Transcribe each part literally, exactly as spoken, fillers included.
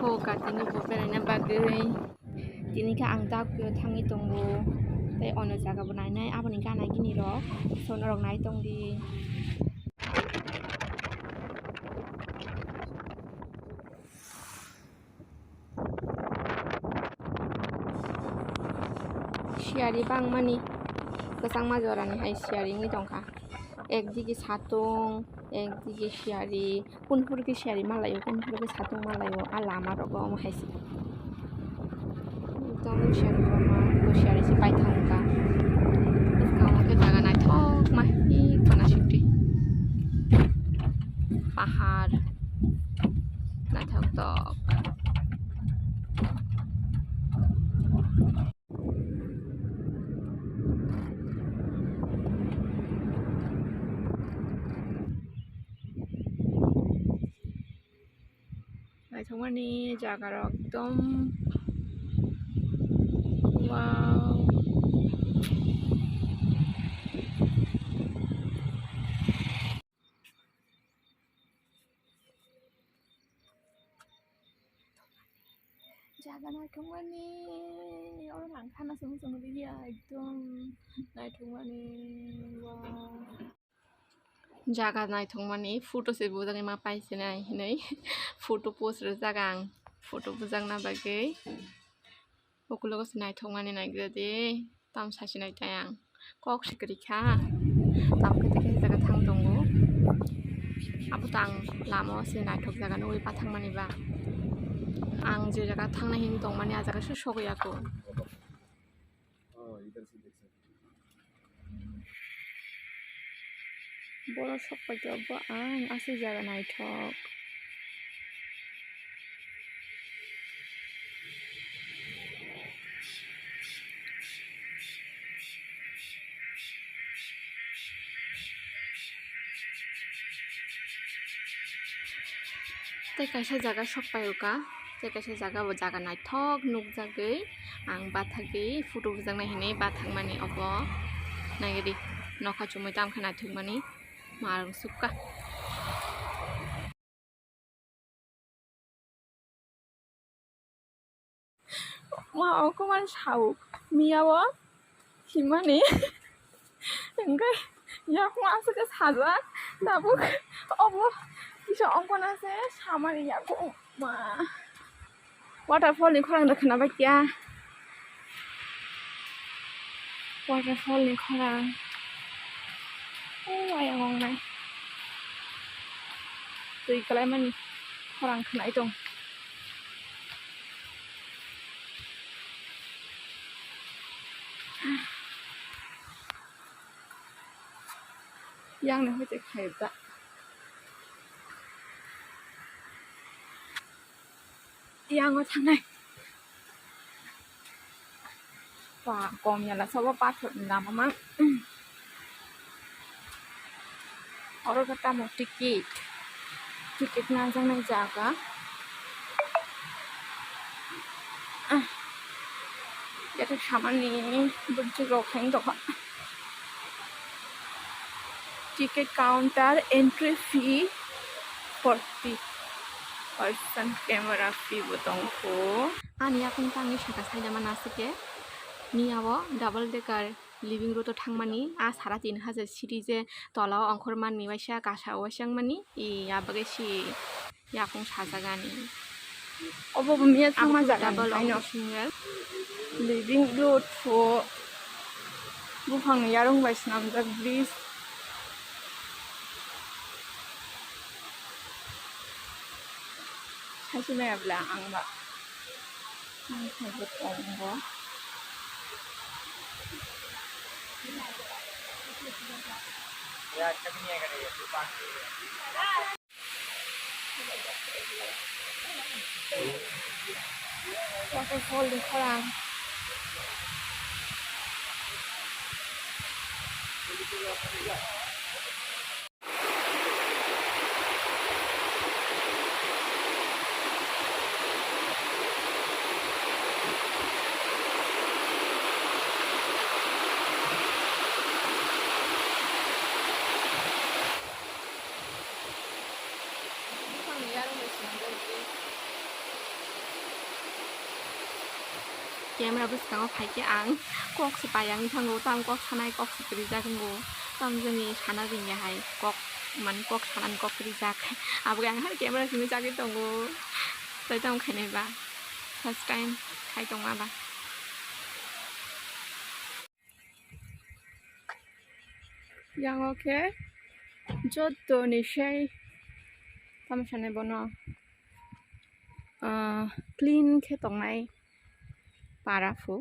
O katini bo beraina bagwi tini khe ang Dakhuyo thangwi tongo, tei ono jaga bo nainai, aboni gana gini rok, so norok nai tong di. Siyari bangmani kwchangma jorani hai siyari wngwi tongkha, ekdigi satung, ekdigi siyari. Kunphuru khe siyari malaio, kunphuru khe satung malaio, a lama rogo omo hai se. Ekdom siyari kwbangma, bo siyari se paithang wngkha. Bwskango khe jaga naithokma, i khana sukti. Pahar naithok tok. Naithokmani jaga rok ekdom wow. Jaga naithokmani, oro ang khana song song riya, ekdom naithokmani, wow. Jaga naithokmani photo se bujagwi ma paisinai hinwi photo post rwjak ang, photo bujakna bagwi. Ukulogo se naithokmani naigradi, tamo sasinai tai ang. Kok se kwrwi kha, tamo khe tei kaisa jaga thang tongo. Abo to ang lama o se naithok jaga nugwi pathakmani ba. Ang je jaga thangna hini tongmani, ah jaga se sogwi ya kho. Borok sok paikha bo ang aswk jaga naithok. Tei kaisa jaga sok paio ka, tei kaisa jaga bo jaga naithok nukjagwi ang bathagwi photo bujaknai hinwi bathakmani obo. Naigidi nokha chumui tamkhe naithokmani ma rwngsukha. Ma ongkho man sao miya o himani hingke yakung aswk khe sajak tabuk obo kisa ongkho na se samani yakung ma waterfall ni khorang da khwna bai kya. Waterfall ni khorang. O ayang ong nai. Twi kwlai mani khorang khwnai tong. Yang ni hoite khayok da. Yang o thangnai. Ba, kom yala sobo pathor ni lama mang. Oro khe tamo ticket, ticket najaknai jaga. Ah, yathek samani bwrwk rok khaino tongkha. Ticket counter entry fee forty percent, camera fee bo tongkho. Ani yakung tangwi saka saida mana aswk khe. Miya o double decker living road o thangmani, a sara tin hajar siri je tola o ongkhor manni waisa kasa o waisa wngmani, i abagwi si yakung sajagani. Obo bo miya thangma jaga ni double kaino. Single. Living road pho buphang ni yarung bai swnamjak bridge. Saisi maya bwla ang ba. Ang khe bo tongo. Waterfall ni khorang. Buphangni yarwng bai swnamjak bridge. Camera bwskango phaikhe ang kok se pai ang thango, tamo kok sanai kok se kwrwijak wngo, tamo jani sana jingya hai kok, mani kok sanani kok kwrwijak, abo ang hai camera simi chagwi tongo, tei tamo khainai ba first time khai tongma ba. Yang o khe joto ni sei tamo sanai bono, ah, clean khe tongnai para phu.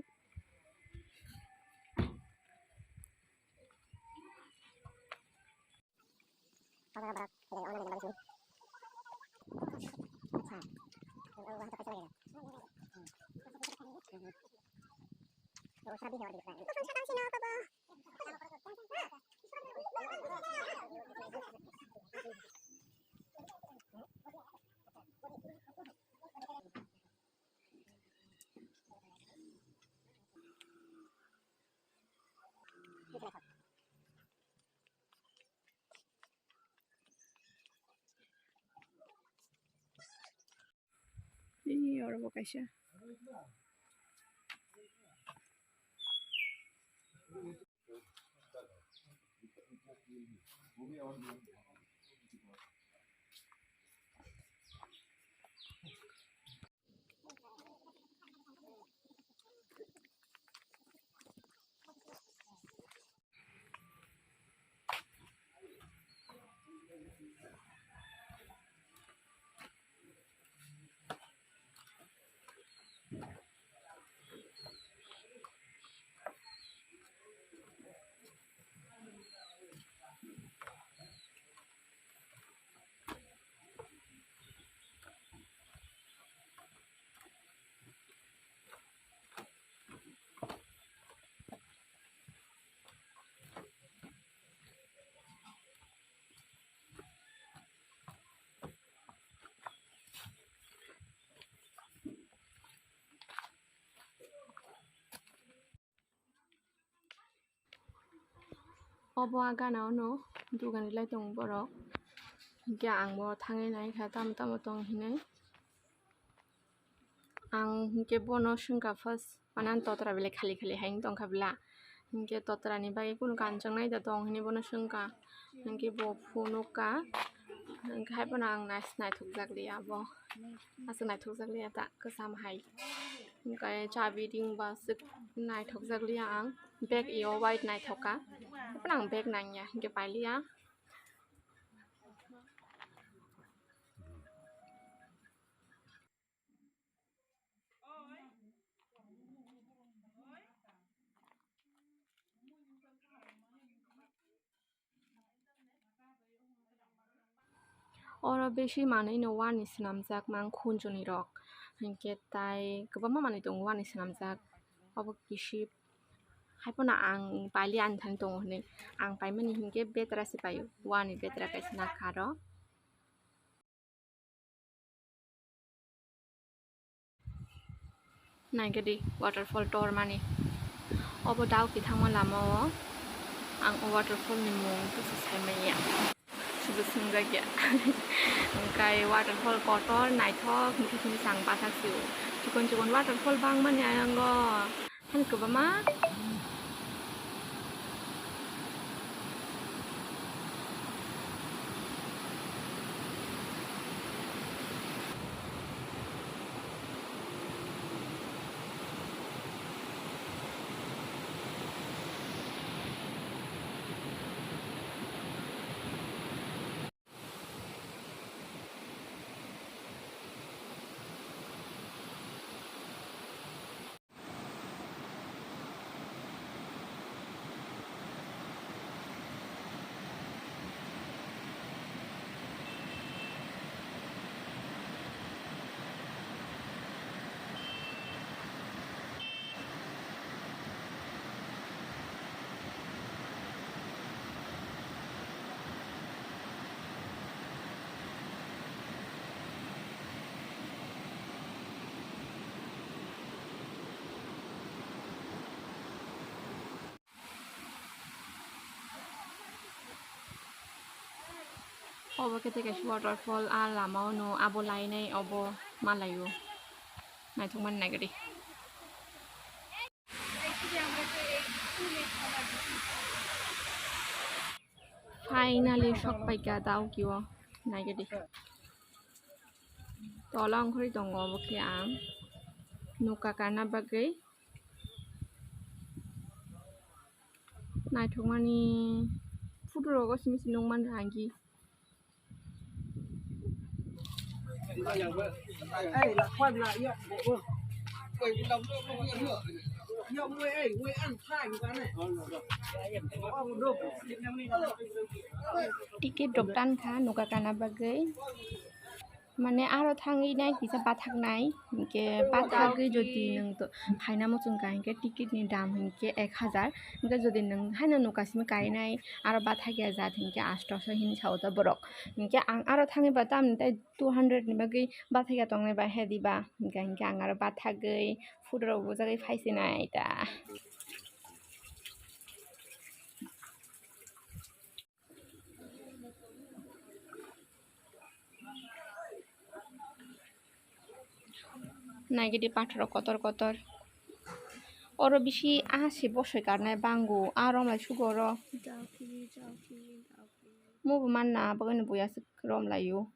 Ee, oro bo kaisa. Obo a gana o no dugan rilai tongo borok, hinkhe ang bo thangwi naikha tamo tamo tong hinwi. Ang hinkhe bono swngkha first, mane ang totra belai khali khali hai wng tongkha bla, hinkhe totra ni bagwi kunu kanchong nai da tong hinwi bono swngkha, hinkhe bo phunukha, hinkhe hai phano ang nais-, naithokjak liya bo, aswk naithokjak liya ta kwcham hai, hinkhe chabi ring bo aswk naithokjak liya ang, bag yo white naithok kha, hai phano ang bag nangya hinkhe pailiya. Oro besi manwi no wani swnamjak mang khunjoni rok, hinkhe tai kwbangma manwi tongo wani swnamjak, obo kisi hai phano ang paili ani thani tongo hinwi ang paimani hinkhe betra se paio, wani betra kaisa nakha aro. Naikhe di waterfall tormani. Obo Dawki thangma lama o ang o waterfall ni mung kisa saimanya. Subo swngjak ya. Hwnkhe waterfall kotor naithok, hwnkhe sini chang bathak sio. Chikon chikon waterfall bangmani ayang o. Hani kwbangma. Obo khe tei kaisa waterfall, a lama o no abo lainai obo malaio. Naithok mani naikhe di. Finally sok paikha Dawki o, naigadi. Tola ongkhorwi tongo obo khe ang nuka kana bagwi. Naithokmani photo rogo simi se nukmani ranggi. Ticket rok tan kha nuka kana bagwi. Mane aro thangwi nai kisa bathaknai, hinkhe bathagwi jodi nwng to phaina muchungkha hinkhe ticket ni dam hinkhe ek hazar, hinkhe jodi nwng haino nuka simi kainai aro bathakya jat hinkhe astoso hinwi sao ta borok. Hinkhe ang aro thangwi ba tamni tei two hundred ni bagwi bathakya tongnai ba he diba, hinkhe, hinkhe ang aro bathagwi photo rok bujagwi phaisinai ta. Naigidi pathor kotor kotor. Oro bisi aha se bosoi karnai bango, ah romlai sugo oro. Mubo manna, aboni buya se romlaio.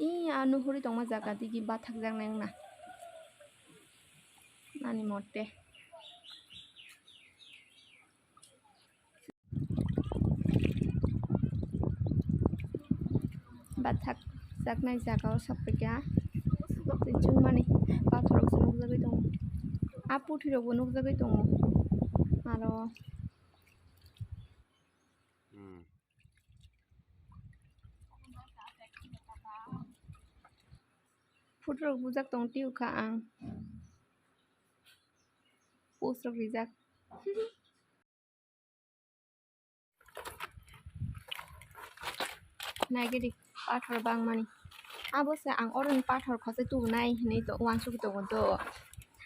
Ih, ano huri tongma jaga digi bathak jak nang na. Ani mote. Bathak jaknai jaga o sokphaikha. Twi chwngmani pathor rok se nukjagwi tongo. A puthi rok bo nukjagwi tongo. Aro photo rok bujak tong twi kha ang. Post rok rijak. Naigidi pathor bangmani. Abo se ang oroni pathor khosai tubunai hinui to uansukgwi tongo to.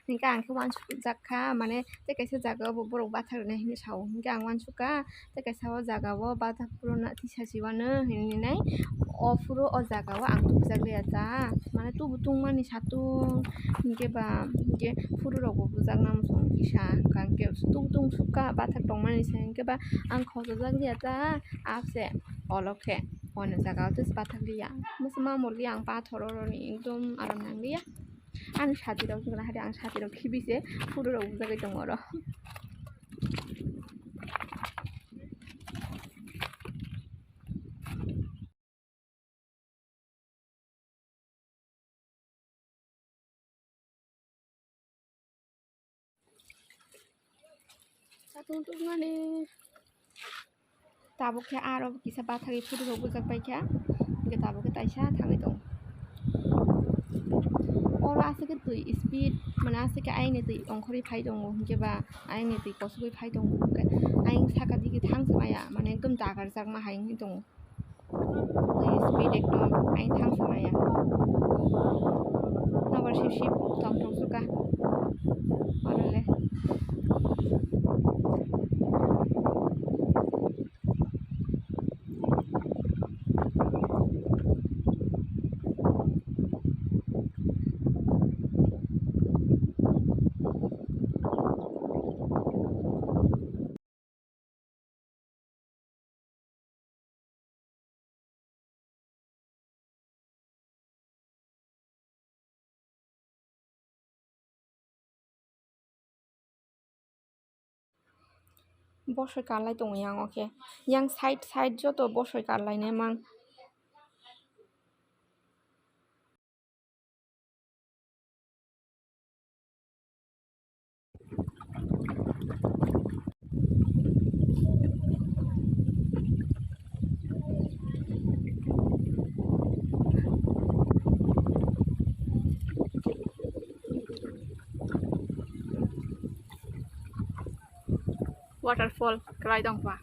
Hinkhe ang khe uansukjak kha, mane tei kaisa jaga o bo borok bathak rwnai hinui sao. Hinkhe ang uansukha tei kaisa o jaga o bathak phuru na tisa si uanw hinui nai. O phuru o jaga o ang tubujak liya ta, mane tubu tungmani satung hinkhe ba hinkhe phuru rok bo bujak nang song kisa, hinkhe tubu tung sukha bathak tongmani se hinkhe ba. Ang khosojak liya ta, abse olo khe ono jaga o tei bathak liya. Bwswk mamuli ang pathor oroni ekdom aram nang liya. Ani sati rok wngkha na, hari ang sati rok khibi se photo rok bujagwi tongo oro. Satung tungmani. Tabuk khe aro kisa bathagwi photo rok bujak bai kha, hinkhe tabuk khe taisa thangwi tongo. Oro aswk khe twi speed, mane aswk khe ayang ni twi ongkhorwi phai tongo, hinkhe ba ayang ni twi kosogwi phai tongo, hinkhe ayang saka digi thang se maya, mane ekdom dagarjakma hai wngwi tongo. Twi speed ekdom ayang thang se maya. Nobar sip sip tong tong suka. Oro le. Bosoi karlai tongo yang o khe. Yang side side joto bosoi karlainai mang. Waterfall kwlai tong kha.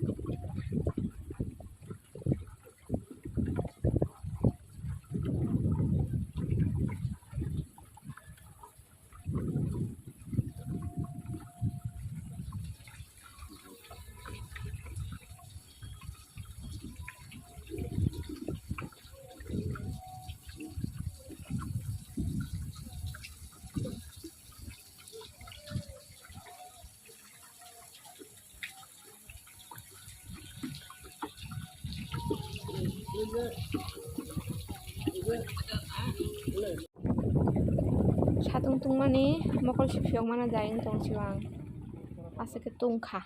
Satung tungmani mokol si phiyok mana jai wng tong si ang. Aswk khe tung kha.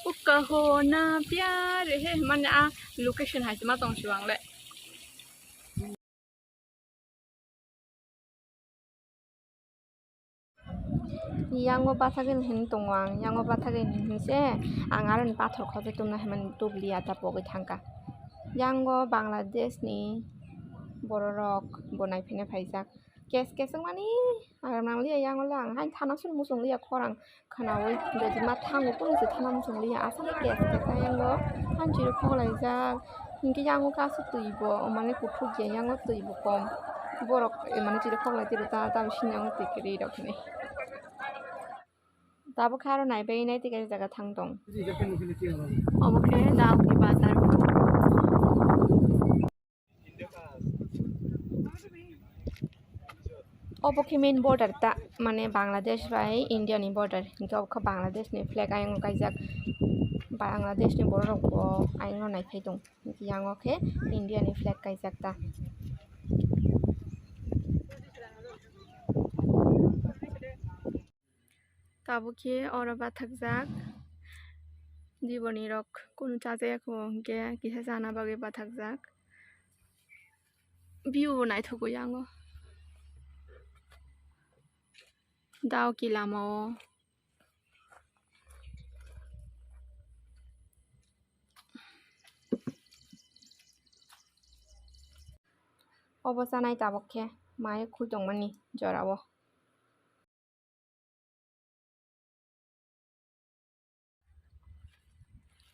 Uka ho na pyar hai, mane a location hai se ma tong si ang le. Yango bathagin hin tongo ang, yango bathagin hin se ang aroni pathor khojai tumna hinmani tubliya ta pogwi thangkha. Yango Bangladesh ni bororok bo naiphina phaijak. Kes kes wngmani ang nangliya, yango le ang haino thana sung muchung liya, khorang khwnaui jodi ma thango kunu se thana muchung liya, aswk khe kes kes yango haino chiri khoklaijak. Hinkhe yango kasu twi bo, mane kuthuk ya, yango twi bo kom. Borok, eh, mane chiri khoklai twi bo ta, ta bising yango twi kwrwi rok hinwi. Tabuk khe aro naibai nai tei kaisa jaga thang tong. Obo khe Dawki bazar. Obo khe main border ta, mane Bangladesh bai India ni border. Hinkhe obo khe Bangladesh ni flag ayang kaijak. Bangladesh ni borok rok bo ayang no naiphai tong. Yango khe India ni flag kaijak ta. Tabuk khe oro bathakjak. Diboni rok kunu chajaya kho, hinkhe kisa chana bagwi bathakjak. View bo naithogo yango. Dawki lama o. Obo chanai tabuk khe mai khul tongmani jora o.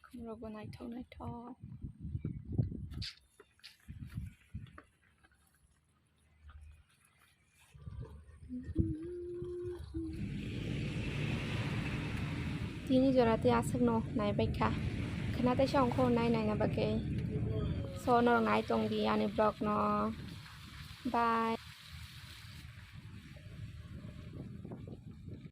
Khumrokbo naithok naithok. Tini jora tei aswkno naibaikha. Khwna teisa ongkho nai naina bagwi. So, norok nai tongdi ani vlogno. Bye.